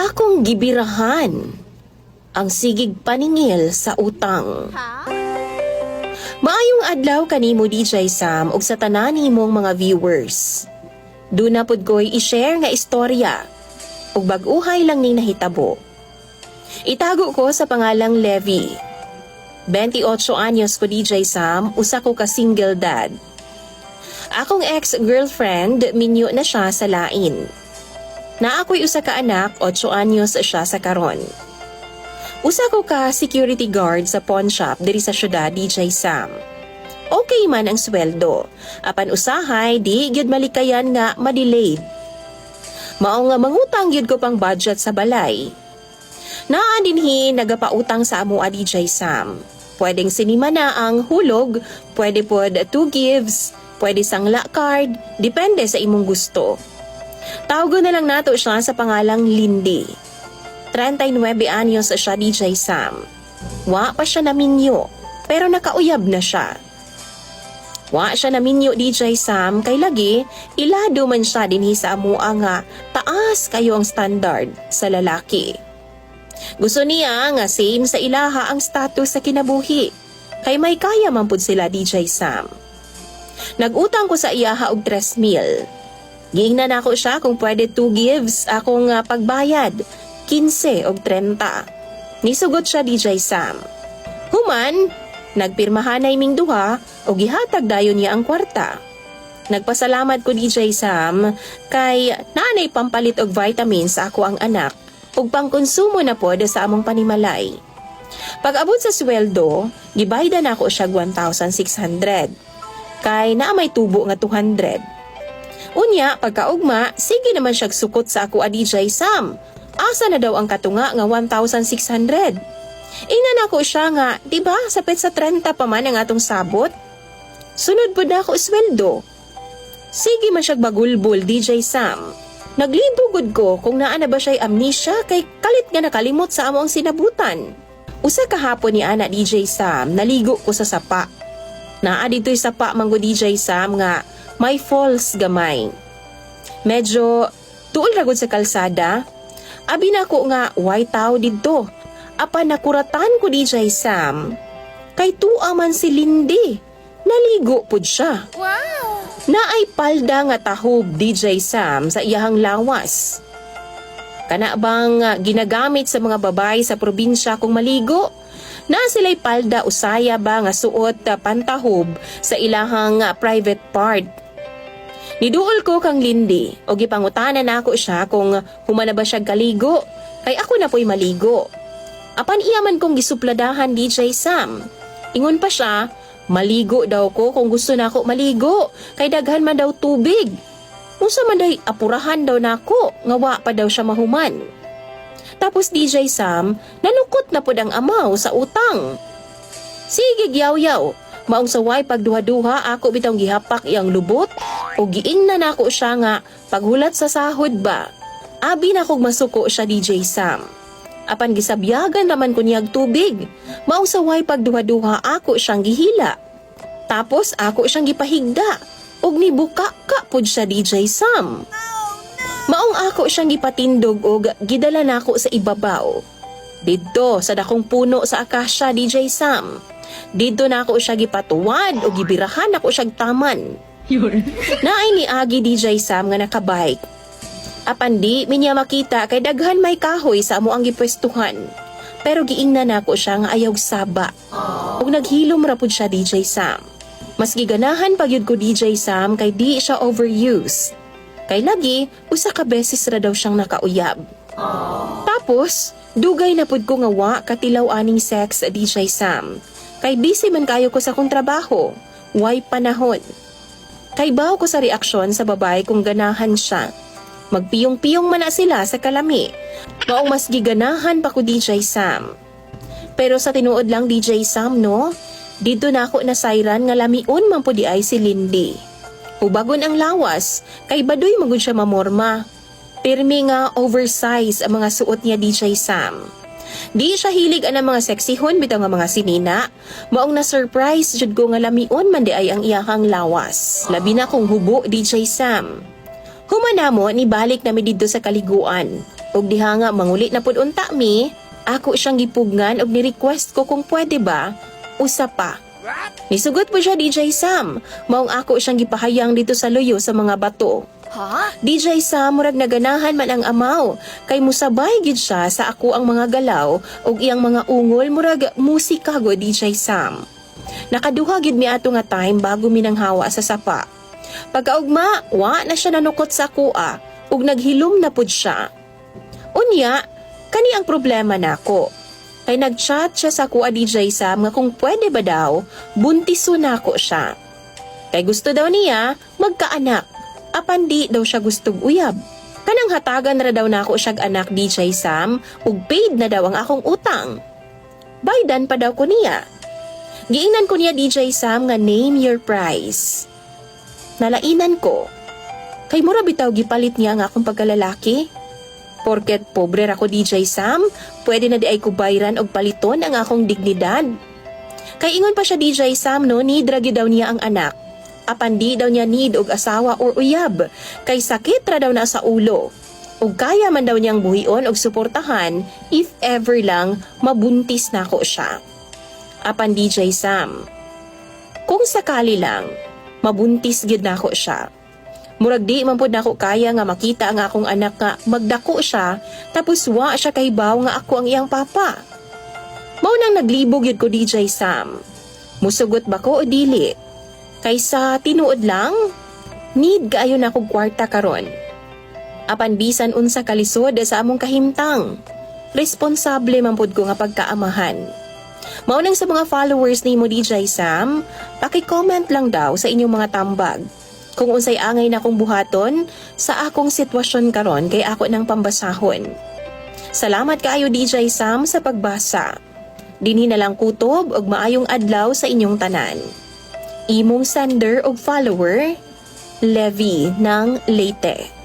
Akong gibirahan ang sigig paningil sa utang. Maayong adlaw kanimo, DJ Sam, ug sa tanan nimong mga viewers. Duna pod ko'y i-share nga istorya ug bag-uhay lang ning nahitabo. Itago ko sa pangalang Levi. 28 anyos ko, DJ Sam, usa ko ka single dad. Akong ex-girlfriend, minyo na siya sa lain. Naa ko'y usa ka anak, 8 anyos siya sa karon. Usa ko ka security guard sa pawn shop diri sa syudad, DJ Sam. Okay man ang sweldo. Apan usahay di gyud malikayan nga ma-delayed. Mao nga mangutang gyud ko pang budget sa balay. Naa dinhi nagapautang sa amoa, DJ Sam. Pwedeng sinima na ang hulog, pwede pod two gives, pwede sangla card, depende sa imong gusto. Tawgon na lang nato siya sa pangalang Lindy. 39 anyos siya, DJ Sam. Wa pa siya naminyo, pero nakauyab na siya. Wa siya naminyo, DJ Sam, kay lagi ilado man siya dinhi sa amoa nga taas kayo ang standard sa lalaki. Gusto niya nga same sa ilaha ang status sa kinabuhi. Kay may kaya man pud sila, DJ Sam. Nag-utang ko sa iyaha og 3 mil. Giingnan nako siya kung pwede two gives akong pagbayad, 15 og 30. Nisugot siya, DJ Sam. Human, nagpirmahanay ming duha o gihatag dayon niya ang kwarta. Nagpasalamat ko, DJ Sam, kay naanay pampalit og vitamins sa ako ang anak ug pangkonsumo na pod sa among panimalay. Pag abot sa sweldo, gibaydan nako siya 1,600. Kay naa may tubo nga 200. Unya, pagkaugma, sige naman siya sukot sa ako, DJ Sam. Asa na daw ang katunga nga 1,600? Ingnan ako siya nga, di ba, sapit sa 30 pa man ang atong sabot? Sunod pod na ako sweldo. Sige man siya bagulbol, DJ Sam. Naglibog ko kung naa na ba siya'y amnesia kay kalit nga nakalimot sa amo ang sinabutan. Usa ka hapon ni ana, DJ Sam, naligo ko sa sapa. Naa dito'y sapa man gud, DJ Sam, nga may falls gamay. Medyo tuol ra gud sa kalsada. Abi na ko nga way tao didto. Apan nakuratan ko, DJ Sam. Kay tua man si Lindy. Naligo pud siya. Wow! Naay palda nga tahob, DJ Sam, sa iyahang lawas. Kana bang ginagamit sa mga babae sa probinsya kung maligo? Na sila'y palda usaya ba nga suot pantahob sa ilahang private part. Niduol ko kang Lindy o gipangutana nako siya kung human na ba siya kaligo kay ako na po'y maligo. Apan iya man kong gisupladahan, DJ Sam. Ingon pa siya, maligo daw ko kung gusto nako maligo kay daghan man daw tubig. Unsa man day apurahan daw nako nga wa pa daw siya mahuman. Tapos, DJ Sam, nanukot na pod ang amaw sa utang. Sige gyaw-yaw, maong sa way pagduha-duha ako bitong gihapak iyang lubot o giingnan nako siya nga paghulat sa sahod ba. Abi na kog masuko siya, DJ Sam. Apan gisabyagan naman ko niyag tubig. Maong sa way pagduha-duha ako siyang gihila. Tapos ako siyang gipahigda. Ug nibuka ka pud siya, DJ Sam. Maong ako siyang gipatindog og gidala nako sa ibabaw. Didto sa dakong puno sa akasya, DJ Sam. Didto nako siya gipatuwad og gibirahan nako siya taman. Naay niagi, DJ Sam, nga nakabike. Apan di mi niya makita kay daghan may kahoy sa amo ang gipwestuhan. Pero giingnan nako siya nga ayaw saba. Ug naghilom ra pud siya, DJ Sam. Mas giganahan pa gyud ko, DJ Sam, kay di siya overuse. Kay lagi usa ka beses ra daw siyang nakauyab. Tapos, dugay na pud ko nga wa katilaw aning sex, DJ Sam. Kay busy man kayo ko sa akong trabaho. Way panahon. Kay baw ko sa reaksyon sa babae kung ganahan siya. Magpiyong-piyong man na sila sa kalami. Maong mas giganahan pa ko, DJ Sam. Pero sa tinuod lang, DJ Sam, no? Didto na ako nasayran nga lamion man po di ay si Lindy. Hubagon ang lawas, kay baduy magud siya mamorma. Pirmi nga oversize ang mga suot niya, DJ Sam. Di siya hilig ang mga seksihon bitaw nga mga sinina. Maong na surprise jud ko nga lamion man di ay ang iyahang lawas. Labi na kung hubo, DJ Sam. Human namo, nibalik nami didto sa kaliguan. Ug diha nga manguli na pud unta mi, ako siyang gipugngan og ni-request ko kung pwede ba, usa pa. Nisugot po siya, DJ Sam, maong ako siyang gipahayang dito sa luyo sa mga bato. DJ Sam, murag naganahan man ang amaw kay musabay gid siya sa ako ang mga galaw ug iyang mga ungol murag musika go, DJ Sam. Nakaduha gid mi ato nga time bago minanghawa sa sapa. Pagkaugma, wa na siya nanukot sa akoa ug naghilom na pud siya. Unya, kani ang problema nako. Kay nagchat siya sa akoa, DJ Sam, nga kung pwede ba daw, buntison nako siya. Kay gusto daw niya magkaanak. Apan di daw siya gustog uyab. Kanang hatagan ra daw nako siyag anak, DJ Sam, ug paid na daw ang akong utang. Baydan pa daw ko niya. Giingnan ko niya, DJ Sam, nga name your price. Nalainan ko. Kay mura bitaw gipalit niya ang akong pagkalalaki. Porket pobre ra ko, DJ Sam, pwede na diay ko bayran og paliton ang akong dignidad. Kay ingon pa siya, DJ Sam, no, need ra gyud daw niya ang anak. Apan di daw niya need og asawa or uyab, kay sakit ra daw na sa ulo. Ug kaya man daw niyang buhion og suportahan if ever lang mabuntis nako siya. Apan DJ Sam, kung sakali lang, mabuntis gyud nako siya. Murag di man pud nako kaya nga makita ang akong anak nga magdako siya tapos wa siya kahibaw nga ako ang iyang papa. Mao nang naglibog yun ko, DJ Sam. Musugot ba ko o dili? Kaysa tinuod lang, need kaayo na kog kwarta karon. Apan bisan unsa kalisod sa among kahimtang, responsable man pud ko nga pagkaamahan. Mao nang sa mga followers nimo, DJ Sam, paki-comment lang daw sa inyong mga tambag kung unsay angay na akong buhaton sa akong sitwasyon karon kay ako nang pambasahon. Salamat kaayo, DJ Sam, sa pagbasa. Dinhi na lang kutob ug maayong adlaw sa inyong tanan. Imong sender og follower, Levi ng Leyte.